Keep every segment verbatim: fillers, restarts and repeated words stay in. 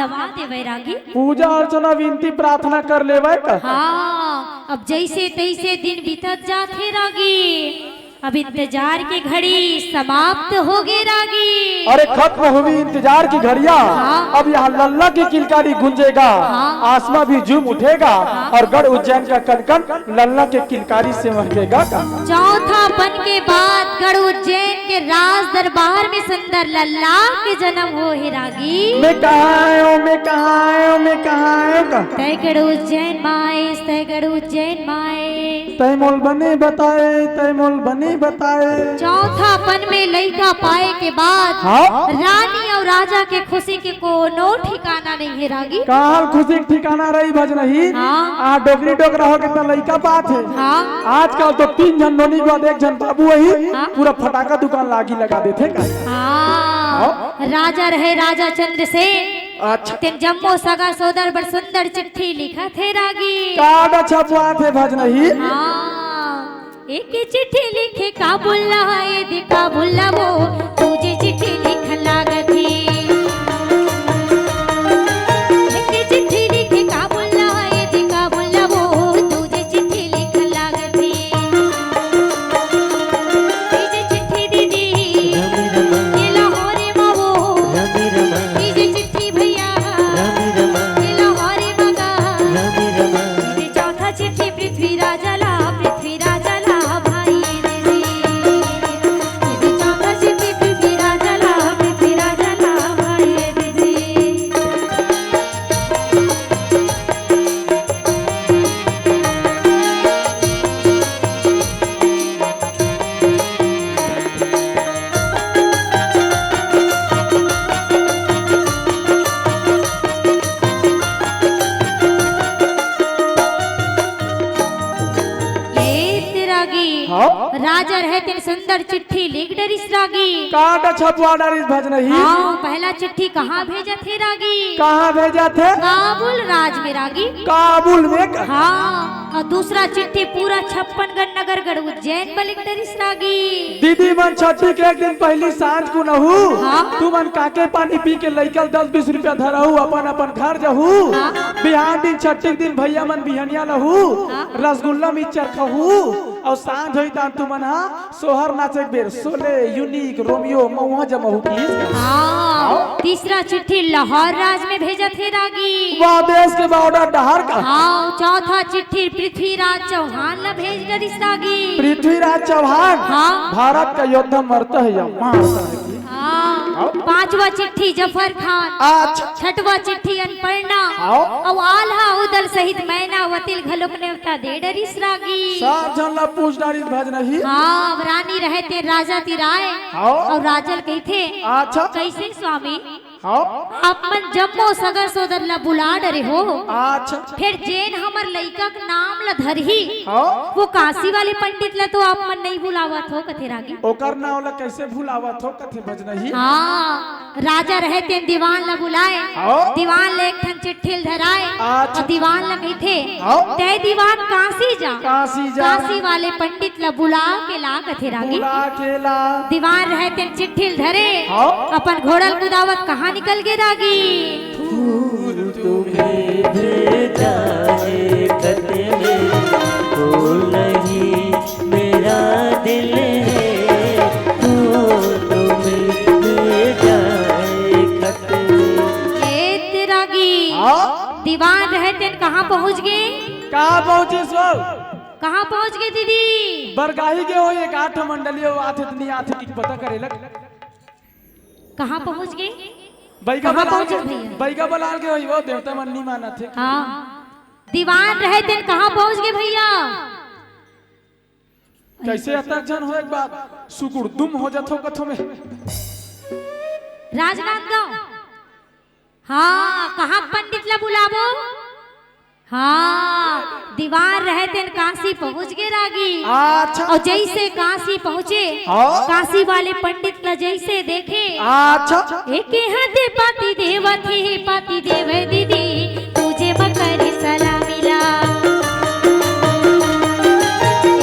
दबा देवय रागी। पूजा अर्चना, विनती प्रार्थना कर लेवय का? हाँ, अब जइसे तइसे दिन बीतत जात हे रागी। अब इंतजार के घड़ी समाप्त होगे रागी। अरे, खत्म हुई इंतजार की घड़ियां। हाँ। अब यहाँ लल्ला की किलकारी गूंजेगा, हाँ। आसमां भी झूम उठेगा, हाँ। और गढ़ उज्जैन का कण कण लल्ला के किलकारी से महकेगा का? चौथापन के बाद गढ़ उज्जैन के राज दरबार में सुंदर लल्ला के जन्म होय हे रागी। मैं कहाँ आयो, मैं कहाँ आयो, मैं कहाँ आयो का? तय गढ़ उज्जैन माय, तय गढ़ उज्जैन माय। तय मोल बने बताए, तय मोल बने बताए। चौथापन में लइका पाए के बाद हाँ। रानी अउ राजा के खुशी के कोनो ठिकाना नइ हे रागी। कहाँ खुशी के ठिकाना रही भजनही? हाँ। आ डोकरी डोकरा होके त लइका पात हे। हाँ। आजकल तो तीन झन नोनी के बाद एक झन बाबू अही, हाँ। पूरा फटाका दुकान ला आगी लगा देथे का? हाँ। हाँ। राजा रहे राजा चंद्रसेन। अच्छा। तेन जम्मो सगा सोदर बर सुंदर चिट्ठी लिखत हे रागी। कार्ड छपवात हे भजनही। हाँ। एक चिट्ठी लिखे काबुल ला, ए दे काबुल ला वो, तुझे चिट्ठी लिखन लागत हे। एक चिट्ठी लिखे काबुल ला, ए दे काबुल ला वो, तुझे चिट्ठी लिखन लागत हे। तुझे चिट्ठी दीदी, ये लाहौरे मा वो, तुझे चिट्ठी भैया, ये लाहौरे मा गा। तुझे चौथा चिट्ठी पृथ्वी राजा ला, पृथ्वी राजा ला भाई दीदी। तुझे चौथा चिट्ठी पृथ्वी राजा ला, पृथ्वी राजा ला भाई दीदी। ए रागी, हाँ? राजा रहे तेन सुंदर चिट्ठी लिख डरिस रागी। कार्ड छपवा डरिस भजनही। हाँ, पहला चिट्ठी कहाँ भेजत हे रागी? कहाँ भेजत हे? काबुल राज में रागी। काबुल में का? हाँ, अउ दूसरा चिट्ठी पूरा छप्पन गढ़ नगर गढ़ उज्जैन बर लिख डरिस रागी। दीदी मन छठी के एक दिन पहिली सांझ कुन अहू, हाँ। तुमन काके पानी पी के लइका ल दस बीस रुपया धरहू, अपन अपन घर जहू। हाँ। बिहान दिन छठी के दिन भैया मन बिहनिया लहू, हाँ। रसगुल्ला मिक्सचर खहू, अउ सांझ होई तान तुमन हा सोहर नाचे के बेर शोले, यूनिक, रोमियो, मउहा जमहू किहिस। हाँ, तीसरा चिट्ठी लाहौर राज में भेजत हे रागी। वाह, देश के बॉर्डर डहर का। हाँ, चौथा चिट्ठी पृथ्वीराज चौहान ला भेज डरिस रागी। पृथ्वीराज चौहान, हाँ। भारत का योद्धा मरता है या मारता है। हाँ, हाँ। पांचवा चिट्ठी जफर खान। अच्छा। छठवा चिट्ठी अनपर्णा। हाँ। अउ आल्हा उदल सहित मैना वतिल घलोक नेवता दे डरिस रागी। सब झन ला पूछ डारिस भजनही। हाँ, अब रानी रहे तेन राजा तिर आय। हाँ। अउ राजा ल कहिथे, अच्छा। कइसे स्वामी? हाँ। आप मन जम्मो सगा सोदर ला बुला डरे हो। अच्छा। फेर जेन हमर लइका के नाम ला धरही, हाँ। वो काशी वाले पंडित ला तो आप मन नइ बुलावत हो कथे रागी। ओकर नाम ला कइसे भुलावत हो कथे भजनही? हाँ। राजा रहे तेन दीवान ला बुलाए। हाँ। दीवान ला एक ठन चिट्ठी ल धराए। अच्छा। अउ दीवान ला कहिथे, हाँ। तै दीवान काशी जा। काशी जा। काशी वाले पंडित ला बुला के ला कथे रागी। बुला के ला। दीवान रहे तेन चिट्ठी ल धरे। हाँ। अपन घोड़ा ल कुदावत कहाँ निकल गे रागी। फूल तुम्हें भेजा है खत में, फूल नहीं मेरा दिल है, फूल तुम्हें भेजा है खत में। ए तेरा रागी, हाँ? दीवान रहे तेन कहाँ पहुँच गे? कहाँ पहुँचिस वो? कहाँ पहुँच गे दीदी? बरगाही गे हो, एक आठ मंडली हो, आथे त नइ आथे कि पता करे लग। कहाँ पहुँच गे? बइगा कहाँ बलाल पहुँचे गे, भैया? बइगा बलाल गे होही, वो देवता मन नइ मानत हे। हाँ, दीवान रहे तेन कहाँ पहुँच गे भैया? कइसे अतक झन हो, एक बार सुकुड़ दुम हो जाथो कथो में। राजनांदगांव। हाँ, कहाँ पंडित ला बुलाबो? हाँ, दीवान रहे तेन काशी पहुँच गे रागी। अच्छा। अउ जइसे काशी पहुँचे, हाँ। काशी वाले पंडित ला जइसे देखे, अच्छा। एके हाथे पाती देवत हे, पाती देव दीदी, तुझे मकर सलामी ला।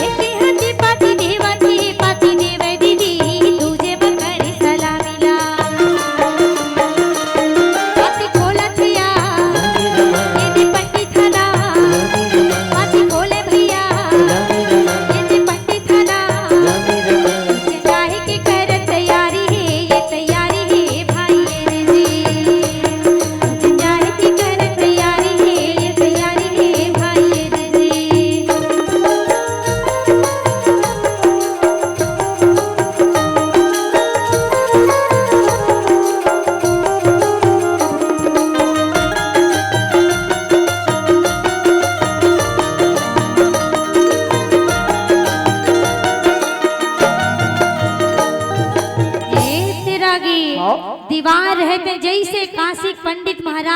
एके हाथे पाती देवत हे, पाती देव दीदी, तुझे मकर सलामी ला। पाती खोलत हे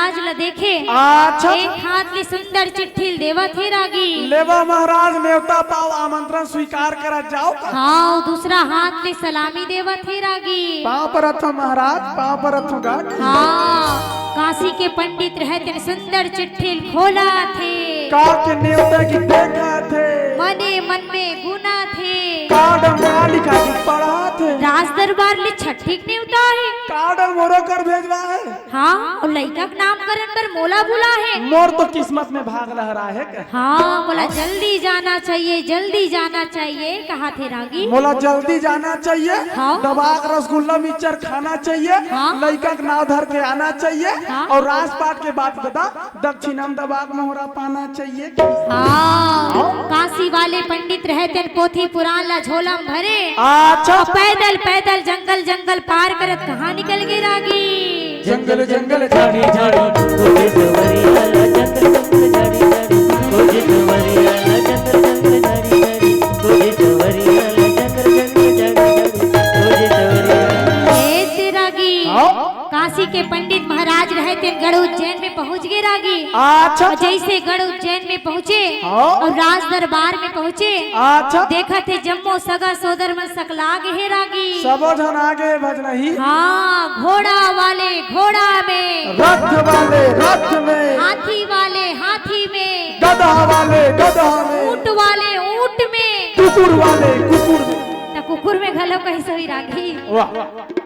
महाराज ल देखे। अच्छा। एक हाथ ले सुंदर चिट्ठी ल देवत हे रागी। लेवा महाराज, नेवता पाव, आमंत्रण स्वीकार करत जाव का? हाँ, अउ दूसरा हाथ ले सलामी देवत हे रागी। पाँव परत हँव महाराज, पाँव परत हँव गा। हाँ, काशी के पंडित रहत तेन सुंदर चिट्ठी ल खोलत हे। का के नेवता कि देखत हे। मने मन में गुनत हे। का डंग का लिखा कि पढ़त हे। राज दरबार ले छट्ठी के नेवता हे। का डंग मोरो कर भेजवा हे। हाँ, अउ लइका के नामकरण बर मोला बुला हे। मोर तो किस्मत में भाग लहरा हे। हाँ, मोला जल्दी जाना चाहिए, जल्दी जाना चाहिए, कहत हे रागी। मोला जल्दी जाना चाहिए। हाँ। दबा के रसगुल्ला मिक्सचर खाना चाहिए। हाँ। लइका के नाव धर के आना चाहिए। हाँ। अउ राजपाट के बाद बता, दक्षिणा म दबा के मोहरा पाना चाहिए। हाँ। काशी वाले पंडित रहत तेन पोथी पुराण ला झोला म भरे। अच्छा। पैदल पैदल जंगल जंगल पार करत कहाँ निकल गे रागी? जंगल जंगल झाड़ी झाड़ी खोजे जवरिया ला, जंगल जंगल झाड़ी झाड़ी खोजे जवरिया ला, जंगल जंगल झाड़ी झाड़ी खोजे जवरिया ला, जंगल जंगल झाड़ी झाड़ी खोजे जवरिया ला। ए ते रागी। हाँ। काशी के पंडित महाराज रहत तेन गढ़ उज्जैन में पहुंच गे रागी। अच्छा। अउ जइसे गढ़ उज्जैन में पहुंचे हाँ। अउ राज दरबार में पहुंचे। अच्छा। देखत हे जम्मो सगा सोदर मन सकला गे हे रागी। सबो झन आ गे भजनही। हाँ, घोड़ा वाले घोड़ा में। रथ वाले रथ में। हाथी वाले हाथी में। गदहा वाले गदहा में। ऊंट वाले ऊंट में। कुकुर वाले कुकुर में। त कुकुर में घलो कइसे होही रागी? वाह,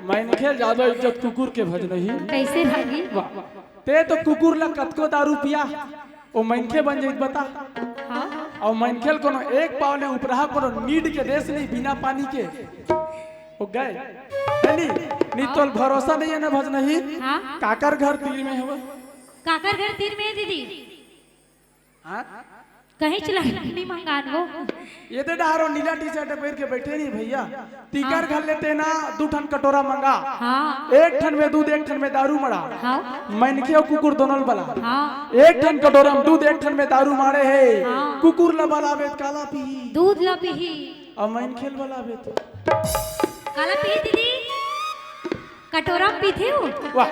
मनखे ल जादा इज्जत कुकुर के भजनही। कइसे रागी? वाह, ते तो कुकुर ला कतको दारू पिया, ओ मनखे बन जाई त बता। हाँ। अउ मनखे ल कोनो एक पाँव ले उपराहा कोनो नीड के देस नहीं बिना पानी के। ओ गए। है नी? नी तोल भरोसा नहीं हे ना भजनही? हाँ। काकर घर तीर में हवय? काकर घर तीर में हे दीदी? हाँ? कहीं चला नहीं मंगान वो। ये दे डहारो नीला टी शर्ट पहिर के बइठे नहीं भइया। तीकर हाँ। घर लेते ना दू ठन कटोरा मंगा। हाँ। एक ठन में दूध, एक ठन में दारू मड़ा। हाँ। मनखे अउ कुकुर दोनों ल बला। हाँ। एक ठन कटोरा में दूध, एक ठन में दारू माड़े हे। हाँ। कुकुर ल बलाबे त काला पीही? दूध ल पीही। अउ मनखे ल बलाबे त? काला पीही दीदी? कटोरा में पीथे हो? वाह,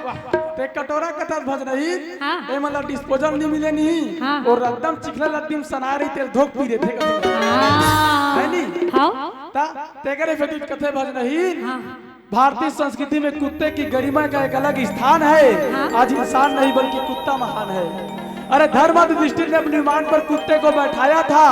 ते कटोरा कथस भजनही? हाँ। ए मतलब डिस्पोजल नहीं मिले नहीं। हाँ। अउ एकदम चिखला लद्दी म सना रही तेल धोक पी देथे कथस। हाँ। है नी? हाँ। ता तेकरे फेर कथे भजनही। हाँ। भारतीय संस्कृति में कुत्ते की गरिमा का एक अलग स्थान है। हाँ। आज इंसान नहीं बल्कि कुत्ता महान है। अरे धर्म दृष्टि ने अपने विमान पर कुत्ते को बैठाया था,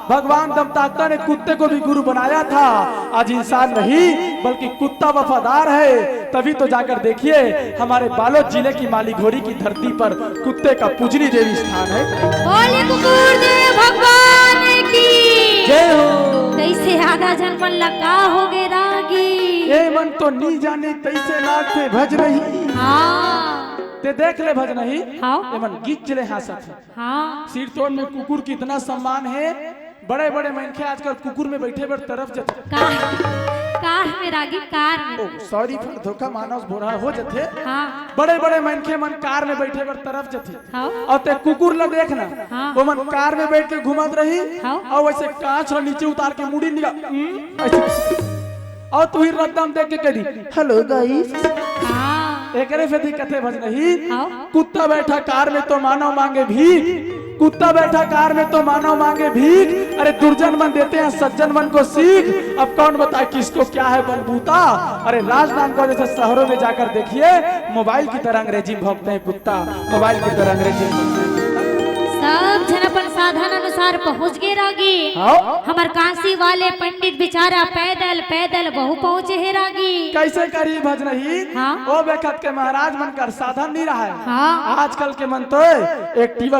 भगवान दंताकता ने कुत्ते को भी गुरु बनाया था। आज इंसान नहीं बल्कि कुत्ता वफादार है, तभी तो जाकर देखिए हमारे बालोद जिले की माली घोड़ी की धरती पर कुत्ते का पूजनीय देवी स्थान है। बोले कुकुर देव भगवान की जय हो। कइसे आधा झन मन ला का हो गे रागी? ए मन तो नी जाने तइसे लागथे भजनही। हाँ। ते देख ले भजनही। हाँ। ए मन गीत चले हाँसत हे। हाँ। सिरतोन में कुकुर के इतना सम्मान हे, बड़े-बड़े मनखे आजकल कुकुर में बइठे बर तरफ जथे। कार, कार में रागी, कार में। ओ, sorry for धोखा, मानस भोरहा हो जथे। हाँ। बड़े-बड़े मनखे मन कार में बइठे बर तरफ जथे। हाँ। अउ ते कुकुर ल देख ना, हाँ। ओमन कार में बइठ के घूमत रही, हाँ। अउ वइसे कांच ल नीचे उतार के मुड़ी निकाल, हम्म, अइसे। अउ तुही रद्दा म देख के कहि दी, "Hello guys।" हाँ। एकरे सेती कथे भजनही, हाँ। कुत्ता बैठा कार में तो मानव मांगे भीख, कुत्ता बैठा कार में तो मानव मांगे भीख। अरे दुर्जन मन देते हैं सज्जन मन को सीख। अब कौन बताए किसको क्या है बलबूता। अरे राजनांदगांव जैसे शहरों में जाकर देखिए, मोबाइल की तरह अंग्रेजी में भौंकते हैं कुत्ता, मोबाइल की तरह अंग्रेजी में भौंकते हैं कुत्ता। सब झन अपन साधन अनुसार पहुंच गे रागी। हाँ। हमर काशी वाले पंडित बेचारा पैदल, पैदल बहु पहुंचे हे रागी। कइसे करी भजनही? हाँ। ओ बेखत के महाराज मन कर साधन नहीं रहा है। हाँ। आजकल के मन तो Activa